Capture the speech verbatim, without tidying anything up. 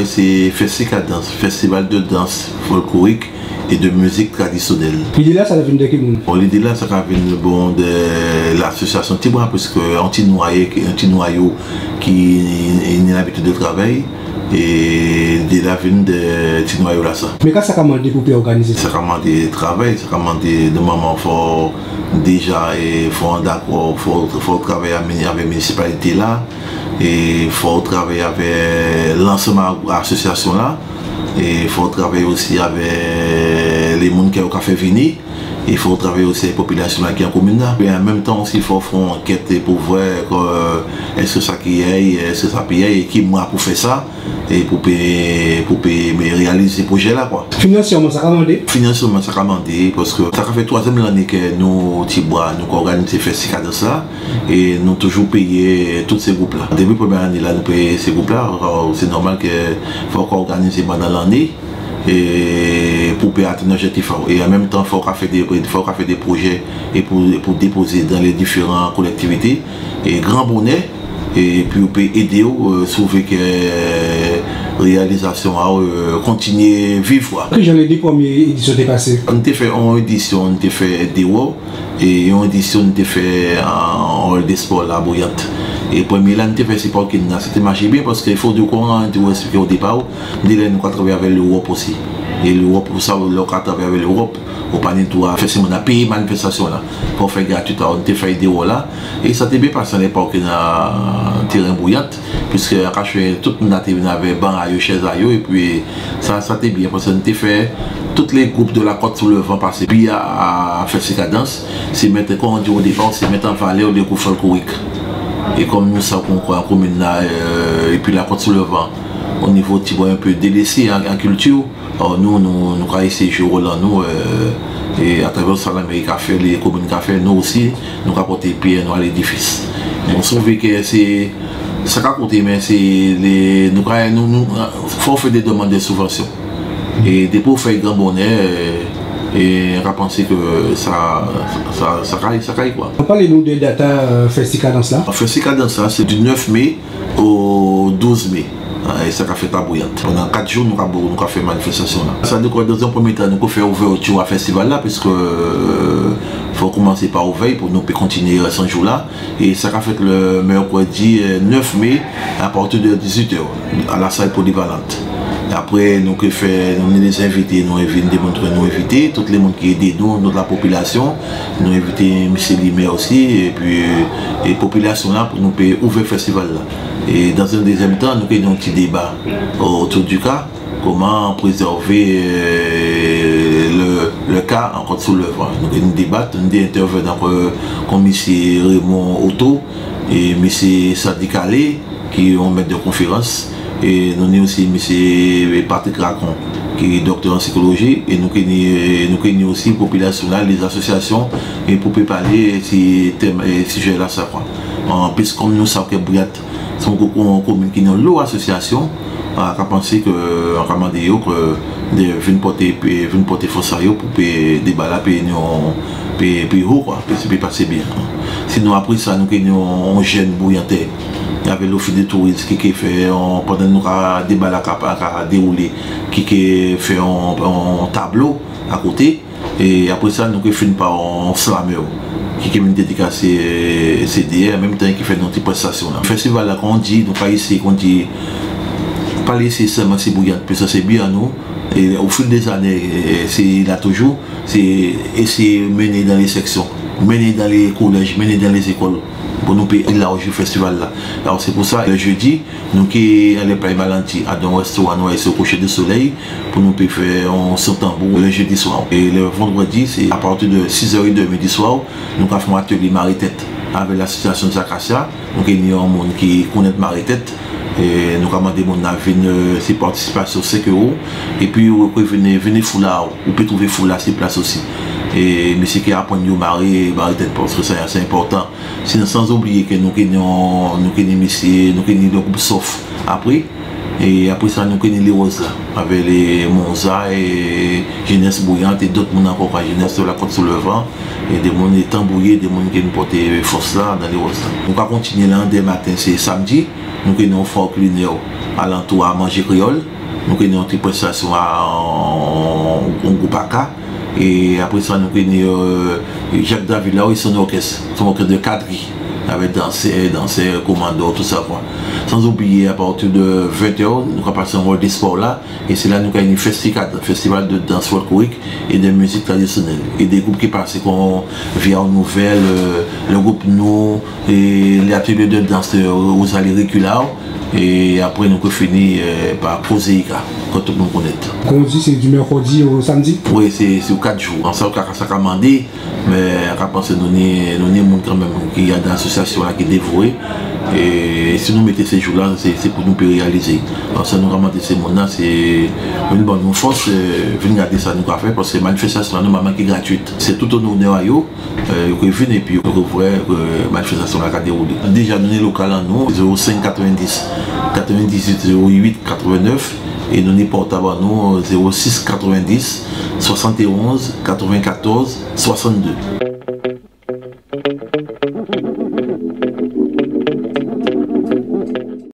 Sé Festikadans, festival de danse folklorique et de musique traditionnelle. Lidé-la, sa ka vin dè ki moun? Bon, lidé-la, sa ka vin, bon, dè lasosiasion Tibwa, paskè on ti nwayé, on ti nwayo ki ni labitid dè travay, é lidé-la vin dè ti nwayo-lasa. Mé ka sa ka mandé pou pé òganizé? Sa ka mandé travay, sa ka mandé, nòmalman, fò déja, é fò an dakò, fò, fò travay avè minisipalité-la, é fò travay avè lansanm a-, asosiasion-la, é fò travay osi avè lé moun kè yo ka fè vini, é fò travay osi avè popilasion-la ki an komin-la. É an menm tan osi, fò fè on ankèt pou vwè, èske sa ki yé, èske sa pé yé, é ki mwa pou fè sa, é pou pé, pou pé réalizé pwojé-la, kwa. Finansièman, sa ka mandé? Finansièman, sa ka mandé, paskè sa ka fè twazièm lanné kè nou, Tibwa, nou ka òganizé Festikadans-la. É nou toujou péyé tout sé group-la. Dépi prèmié lanné-la, nou péyé sé group-la. Alò, sé nòmal kè fò ou ka òganizé pandan lanné, é pou pé atenn objèktif a-w. É an menm tan, fò ou ka fè dé, fò ou ka fè dé pwojé é pou, pou dépozé dan lé diféran kolèktivité, é gran bonè, épi ou pé édé-w, euh, si ou vé kè réalizasion a-w, euh, kontinié viv, kwa. Kijan lé dé prèmié édision té pasé? Nou té fè on édision, nou té fè déwò, é on édision nou té fè an, an hall de sport La Bouillante. É prèmié-la nou té fè, sé pa okenn-la, sa té maché bien, paskè fò di kò, an té èspliké o dépa, nou té lè nou ka travay avè Léwòp osi. É Léwòp, ou sav, lè ou ka travay avè Léwòp, ou pa ni dwa fòséman péyé manifestasion-la. Fò fè gratuit, alò nou té fè déwò-la. É sa té bien pasé, alé pa okenn-la, tèren Bouillante, piskè an ka chwè tout moun-la té vin avè ban a yo, chèz a yo, épi sa, sa té bien, paskè nou té fè tout lé group de la Côte sous le Vent pasé. Bi a, a Festikadans, sé mèt, kon an di o dépa, sé mèt an valè lé group folklorik. É kon nou sav kon, kon komin-la, euh, épi la Côte sous le Vent, o nivo Tibwa, on pé délésé an, an kilti. Or, nou, nou, nou ka éséyé jwé wòl an nou, euh, é atravè sa lanméri ka fè, lé komin ka fè, nou osi, nou ka pòté piè an nou a lédifis. Bon, si ou vé kè sé, sa ka kouté, mé sé lé, nou ka, nou, nou, fò ou fè dé dèmann dè soubvansion. É dépi ou fè gran bonè, é, é an ka pansé kè sa, sa, sa kay, sa kay, kwa. Palé nou dè dat a, euh, Festikadans-la. Festikadans-la, sé di nèf mé o douz mé. Ah, é sa ka fèt a Bouillante. Pandan kat jou, nou ka, nou ka fè manifestasion-la. Sa di kò, dan on prèmié tan, nou ka fè ouvèti a festival-la, piskè, euh, fò koumansé pa ouvè pou nou pé kontinié rès an jou-la. É sa ka fèt lè mèkrédi, euh, nèf mé, a pati dè dizuit è, a la sal polivalante. Apré, nou ké fè, nou ni dé envité, nou envi-, dé moun kè nou envité, tout lé moun ki édé nou, tout la popilasion, nou envité misié Limè osi, épi, é popilasion-la, pou nou pé ouvè festival-la. É dan on dézièm tan, nou ké ni on ti déba otou di ka, koman prézèvé, euh, le, le ka an Côte sous le Vent. Nou ké ni déba, nou ni dé entèvenan, euh, kon misié Raymond Otto é misié Sadi Calé, ki on mèt dè konférans, é nou ni osi misié Patrick Racon, ki doktè an sikoloji, é nou ké ni, nou ké ni osi popilasion-la, lé asosiasion, é pou pé palé si tèm, é sijé-lasa, kwa. Anplis, kon nou sav kè Bouillante sé on ko-, on komin ki ni onlo asosiasion, an ka pansé kè, an ka mandé yo kè dè vin pòté, vin pòté fòs a yo pou pé déba-la pé ni on, pé, pé ho, kwa, pé, pé pasé bien. Sinon, apré sa, nou ké ni on, on jenn Bouyantè, avè lofis dè touris ki ké fè on, pandan nou ka, déba-la ka, ka déwoulé, ki ké fè on, on tablo a koté. É apré sa, nou ké fin pa on slamè ki ké vin dédikasé CD-a, an menm tan ki fè on ti prèstasion-la. Festival-la, kon ou di, nou pa éséyé, kon ou di, pa lésé sèlman si Bouyante, piskè sé bien nou. É o fil dé zanné, é, sé la toujou, sé éséyé mennen dan lé sèksion, mennen dan lé kolèj, mennen dan lé zékòl, pou nou pé élaji festival-la. Alò, sé pou sa, lè jédi, nou ké anlè Play Malandi, adan on rèstoran nou, sé o Crochet du Soleil, pou nou pé fè on son tanbou lè jédi swa. É lè vandrèdi, sé a pati dè sizè édimi di swa, nou ka fè on atélié mari tèt avè lasosiasion Acacia. Nou ké ni on moun ki konnèt mari tèt. É nou ka mandé moun-la vin, euh, sé patisipasion senk éwo. Épi ou pé vini, vini foula, ou pé touvé foula si plas osi. É misié ké aprann yo mari, mari tèt, paskè sa, sé enpòtan. Sinon, san oubliyé kè nou ké ni, nou ké ni misié, nou ké ni lè group Sof apré. É apré sa, nou ké ni Lé Woz-la, avè lé Monza é Jenès Bouyant é dòt moun ankò, kwa, Jenès dè la Côte sous le Vent, é dé moun, é tanbouyé, dé moun ki vin pòté fòs-la dan Lé Woz-la. Nou ka kontinié landèmaten, sé sanmdi, nou ké ni on foire culinaire alantou a Manjé Kréyol. Nou ké ni on ti prestasyon a on, on gwoup aka. É apré sa, nou ké ni, euh, Jacques David la, wi, son òkès. Son òkès de kadri, avèk dansè, dansè, komando, tout sa, kwa. San oubliyé, a pati de ventè, nou ka pasé on wòl de spò la. É sé la nou ka ni fèstikad, festival de danse folklorique et de musique traditionnelle. É dé gwoup ki pasé kon Viao Nouvelle, euh, le groupe Nou, é lé ateliers de danse, euh, Rosalie Réculao. É apré nou ké fini, euh, pa Kozeika, ke tout moun konnet. Kon ou di, sé di mèkrèdi o sanmdi ? Wi, sé, sé kat jou. An sa ka, sa ka mandé, mé an ka pansé nou ni, nou ni moun kanmenm ki adan asosyasyon la ki dévoué. É si nou mété sé jou la, sé, sé pou nou pé réyalizé. Alò sa nou ka mandé sé moun la, sé vin ban nou fòs, euh, vin gadé sa nou ka fè, paske manifestasyon la nòmalman ki gratwit. Sé tout an onè a yo, euh, yo ké vin épi yo ké vwè, euh, manifestasyon la ka déwoulé. Déja nou ni lokal an nou, zéro senk katrèvendis, katrèvendizuit, zéro uit, katrèvennèf, é nou ni pòtab an nou, zéro sis katrèvendis, swasantéonz, katrèvenkatòz, swasanndé.